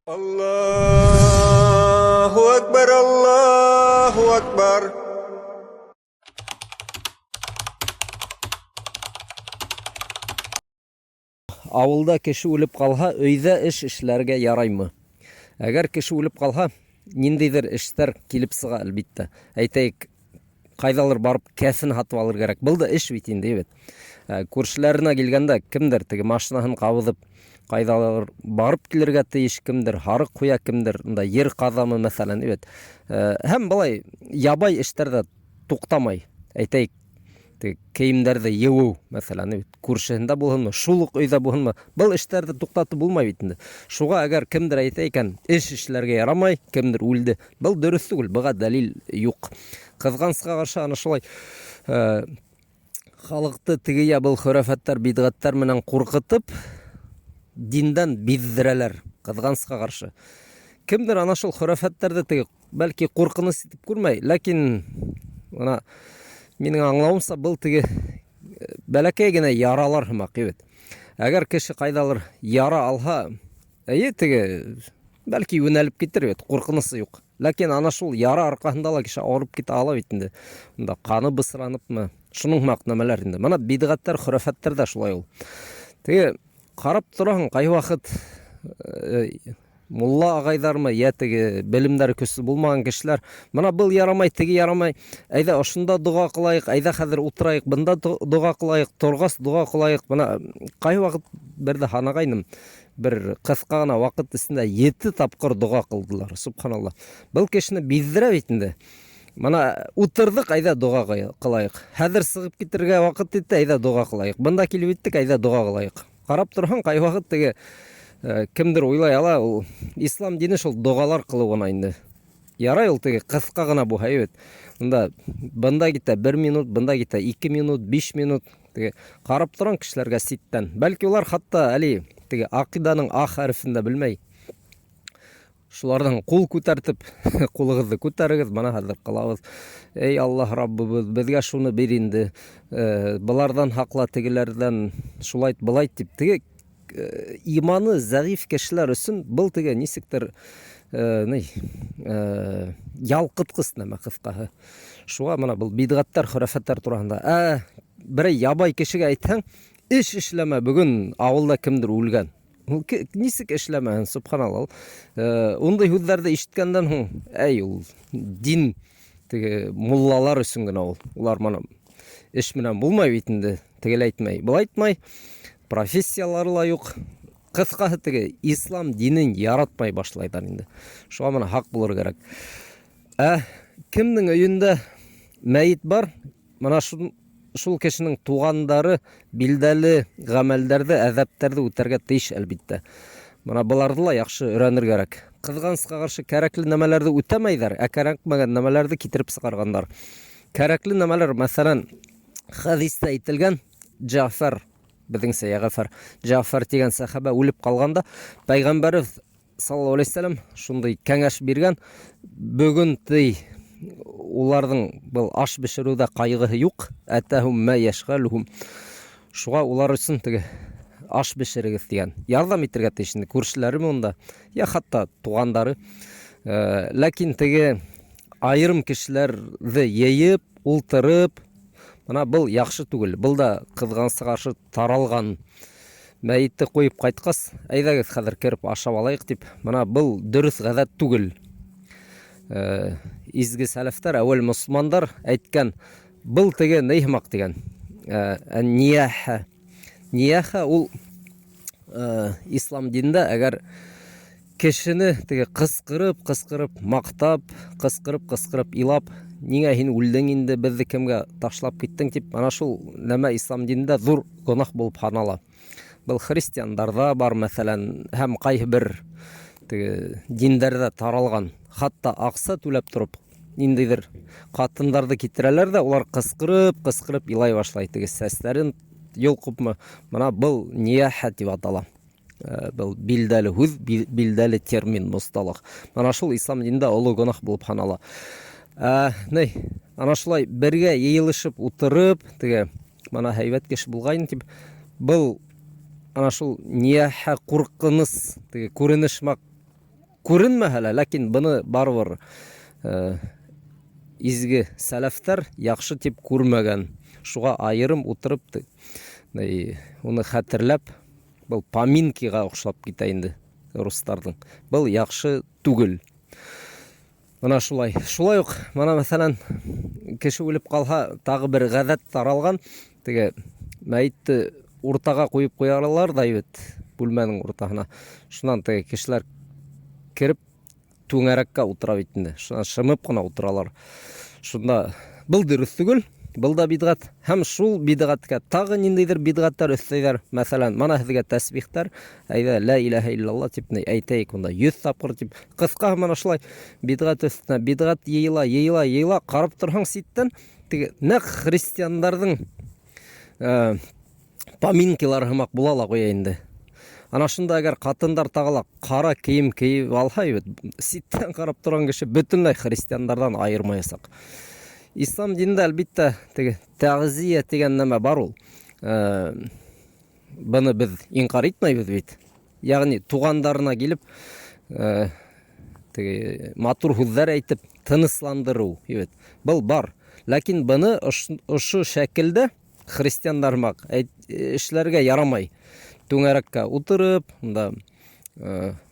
Аллаһу әкбәр, Аллаһу әкбәр. Авылда кеше үлеп калһа, өйдә эш эшләргә яраймы? Әгәр кеше үлеп калһа, ниндидер эштәр килеп сыга, әлбиттә. Әйтәйек, кайдалыр барып кәфен һатып алыр кәрәк. Был да эш бит инде, бит. Ә, күршеләренә килгәндә кемдер теге машинаһын кабызып кайдалыр барып килергә тиеш, кемдер һарык куя, кемдер мында ер казамы, мәсәлән, бит. Ә, һәм былай ябай эштәр дә туктамай. Әйтәйек, теге кейемдәрҙе йыуыу, мәҫәлән, бит, күршеһендә булһынмы, шул уҡ өйҙә булһынмы, был эштәрҙе туҡтатып булмай бит инде. Шуға әгәр кемдер әйтә икән, эш эшләргә ярамай, кемдер үлде, был дөрөҫ түгел, быға дәлил юҡ. Ҡыҙғанысҡа ҡаршы, ана шулай э, халыҡты теге я был хөрәфәттәр, бидғәттәр менән ҡурҡытып, диндән биҙҙерәләр, ҡыҙғанысҡа ҡаршы. Кемдер ана шул хөрәфәттәрҙе теге бәлки ҡурҡыныс итеп күрмәй, ләкин мына минең аңлауымса был теге э, бәләкәй генә яралар һымаҡ бит. Әгәр кеше ҡайҙалыр яра алһа, әйе теге бәлки йүнәлеп китер бит, ҡурҡынысы юҡ. Ләкин ана шул яра арҡаһында ла кеше ауырып китә ала бит инде. Унда ҡаны бысраныпмы, шуның һымаҡ нәмәләр инде. Мына бидғәттәр, хөрәфәттәр дә шулай ул. Теге ҡарап тораһың, ҡайваҡыт э, Мулла ағайҙармы, йә теге белемдәре көслө булмаған кешеләр, мына был ярамай, теге ярамай, әйҙә ошонда доға ҡылайыҡ, әйҙә хәҙер ултырайыҡ, бында доға ҡылайыҡ, торғас доға ҡылайыҡ. Мына ҡайваҡыт бер ҙә һанағайным, бер ҡыҫҡа ғына ваҡыт эсендә ете тапҡыр доға ҡылдылар. Субханалла. Был кешене биҙҙерә бит инде. Мына утырҙыҡ, әйҙә доға ҡылайыҡ. Хәҙер сығып китергә ваҡыт етте, әйҙә доға ҡылайыҡ. Бында килеп еттек, әйҙә доға ҡылайыҡ. Ҡарап торһаң, ҡайваҡыт теге э, кемдер уйлай ала, ул ислам дине шул доғалар ҡылыу ғына инде. Ярай ул теге ҡыҫҡа ғына булһа бит. Мында бында китә бер минут, бында китә ике минут, биш минут. Теге ҡарап торам кешеләргә ситтән. Бәлки улар хатта әле теге аҡиданың а хәрефен дә белмәй. Шуларҙан ҡул күтәртеп, ҡулығыҙҙы күтәрегеҙ, бына хәҙер ҡылабыҙ. Эй, Аллаһ Раббыбыҙ, беҙгә шуны бир инде. Э, быларҙан һаҡла, тегеләрҙән шулай былай тип. Теге э, иманы зәғиф кешеләр өсөн был теге нисектер э, ни, ялҡытҡыс нәмә ҡыҫҡаһы. Шуға мына был бидғәттәр, хөрәфәттәр тураһында. Ә берәй ябай кешегә әйтһәң, эш эшләмә, бөгөн ауылда кемдер үлгән. Ул нисек эшләмәһен, субханалла. Э, ундай һүҙҙәрҙе ишеткәндән һуң, әй ул дин теге муллалар өсөн генә ул. Улар моны эш менән булмай бит инде, тегеләй әйтмәй, былай әйтмәй. Профессиялары ла юҡ. Ҡыҫҡаһы теге ислам динен яратмай башлайҙар инде. Шуға моны һаҡ булыр кәрәк. Ә кемдең өйөндә мәйет бар, Мына шул, шул кешенең туғандары билдәле гамәлдәрҙе, әҙәптәрҙе үтәргә тейеш, әлбиттә. Мына быларҙы ла яҡшы өйрәнер кәрәк. Ҡыҙғанысҡа ҡаршы кәрәкле нәмәләрҙе үтәмәйҙәр, ә кәрәкмәгән нәмәләрҙе китереп сығарғандар. Кәрәкле нәмәләр, мәҫәлән, хәдистә әйтелгән, Джафәр, беҙҙеңсә Йәғәфәр, Джафәр тигән сәхәбә үлеп ҡалғанда, пәйғәмбәребеҙ саллаллаху алейхи вәсәләм шундай кәңәш биргән, бөгөн ти уларҙың был аш бешереүҙә ҡайғыһы юҡ, әтәһум мә йәшғәлүһум. Шуға улар өсөн теге аш бешерегеҙ тигән. Ярҙам итергә тейеш инде күршеләре монда, я хатта туғандары. Э, ләкин теге айырым кешеләрҙе йыйып, ултырып, мына был яҡшы түгел. Был да ҡыҙғанысҡа ҡаршы таралған мәйетте ҡуйып ҡайтҡас, әйҙәгеҙ хәҙер кереп ашап алайыҡ тип, мына был дөрөҫ ғәҙәт түгел. Э, изге сәләфтәр, әүәл мосолмандар әйткән, был теге ни һымаҡ тигән. Э, нияхә. Нияхә ул э, ислам динендә әгәр Кешене теге кыскырып, кыскырып мактап, кыскырып, кыскырып илап, ниңә һин үлдең инде, беҙҙе кемгә ташлап киттең дип, ана шул нәмә ислам динендә зур гөнаһ булып һанала. Был христиандарҙа бар, мәҫәлән, һәм ҡайһы бер теге диндәрҙә таралған. Хатта аҡса түләп тороп, ниндәйҙер ҡатындарҙы китерәләр ҙә, улар ҡысҡырып, ҡысҡырып илай башлай, теге сәстәрен йолҡопмы. Мына был нияхә тип атала. Э, был билдәле һүҙ, билдәле термин, мосталах. Ана шул ислам динендә оло гөнаһ булып һанала. Ә, ни, ана шулай бергә йыйылышып утырып, теге мына һәйбәт кеше булғайын дип, был ана шул нияхә ҡурҡыныс теге күренеш һымаҡ. Күренмәһә лә, ләкин быны барыбер изге сәләфтәр яҡшы тип күрмәгән. Шуға айырым утырып, уны хәтерләп, был поминкиға оҡшап китә инде рустарҙың. Был яҡшы түгел. Мына шулай. Шулай уҡ, мына мәҫәлән, кеше үлеп ҡалһа, тағы бер ғәҙәт таралған, теге мәйетте уртаға ҡуйып ҡуялар ҙа бит, бүлмәнең уртаһына. Шунан теге кешеләр кереп түңәрәккә ултыра бит инде. Шунан шымып ҡына ултыралар. Шунда был дөрөҫ түгел, был да бидғәт. Һәм шул бидғәткә тағы ниндәйҙер бидғәттәр өҫтәйҙәр. Мәҫәлән, мына һеҙгә тәсбихтәр, әйҙә лә иләһә иллалла тип ни әйтәйек унда 100 тапҡыр тип. Ҡыҫҡаһы мына шулай бидғәт өҫтөнә бидғәт йыйыла, йыйыла, йыйыла. Ҡарап торһаң ситтән, теге нәҡ христиандарҙың поминкилары һымаҡ була ла ҡуя инде. Ана шунда әгәр ҡатындар тағы ла ҡара кейем кейеп алһа, бит, ситтән ҡарап торған кеше бөтөнләй христиандарҙан айырмаясаҡ. Ислам динендә, әлбиттә, теге тәғзия тигән нәмә бар ул. Быны беҙ инҡар итмәйбеҙ бит. Йәғни туғандарына килеп, теге матур һүҙҙәр әйтеп тынысландырыу, бит. Был бар. Ләкин быны ошо шәкелдә христиандар һымаҡ эшләргә ярамай. Түңәрәккә утырып, унда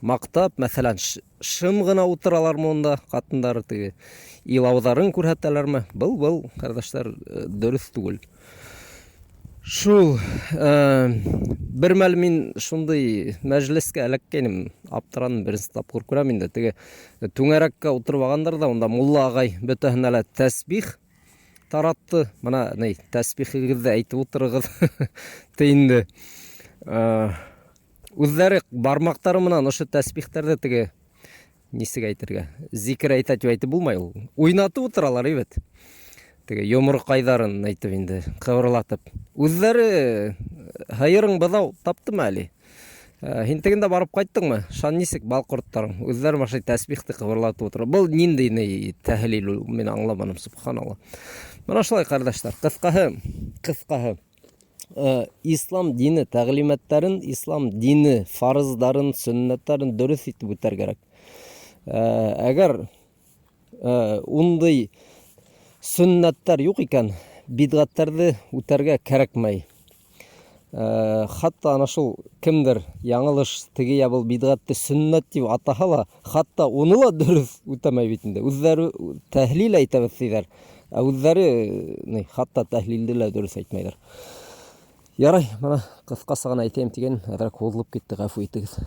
маҡтап, мәҫәлән, шым ғына утыралармы унда ҡатындар, теге илауҙарын күрһәтәләрме? Был, ҡәрҙәштәр, дөрөҫ түгел. Шул, бер мәл мин шундай мәжлескә эләккәйнем, аптыраным, беренсе тапҡыр күрәм инде. Теге түңәрәккә ултырып алғандар ҙа, унда мулла ағай бөтәһенә лә тәсбих таратты. Мына ни, тәсбихегеҙҙе әйтеп ултырығыҙ ти инде. Үҙҙәре бармаҡтары менән ошо тәсбихтәрҙе теге нисек әйтергә, зикер әйтә тип әйтеп булмай ул. Уйнатып ултыралар бит. Теге йоморҡайҙарын әйтеп инде, ҡыбырлатып. Үҙҙәре һыйырың быҙау таптымы әле? Һин тегендә барып ҡайттыңмы? Шан нисек бал ҡорттарың? Үҙҙәре башлай тәсбихте ҡыбырлатып ултыра. Был ниндәй ни тәһлил ул, мин аңламаным, субханалла. Мына шулай, ҡәрҙәштәр, ҡыҫҡаһы, ислам дине тәғлимәттәрен, ислам дине фарыздарын, сөннәттәрен дөрөҫ итеп үтәр кәрәк. Әгәр ундай сөннәттәр юҡ икән, бидғәттәрҙе үтәргә кәрәкмәй. Хатта ана шул кемдер яңылыш теге я был бидғәтте сөннәт тип атаһа ла, хатта уны ла дөрөҫ үтәмәй бит инде. Үҙҙәре тәһлил әйтәбеҙ тиҙәр, ә үҙҙәре ни, хатта тәһлилде лә дөрөҫ әйтмәйҙәр. Ярай, мына ҡыҫҡаса ғына әйтәйем тигән, әҙерәк һуҙылып китте, ғәфү итегеҙ.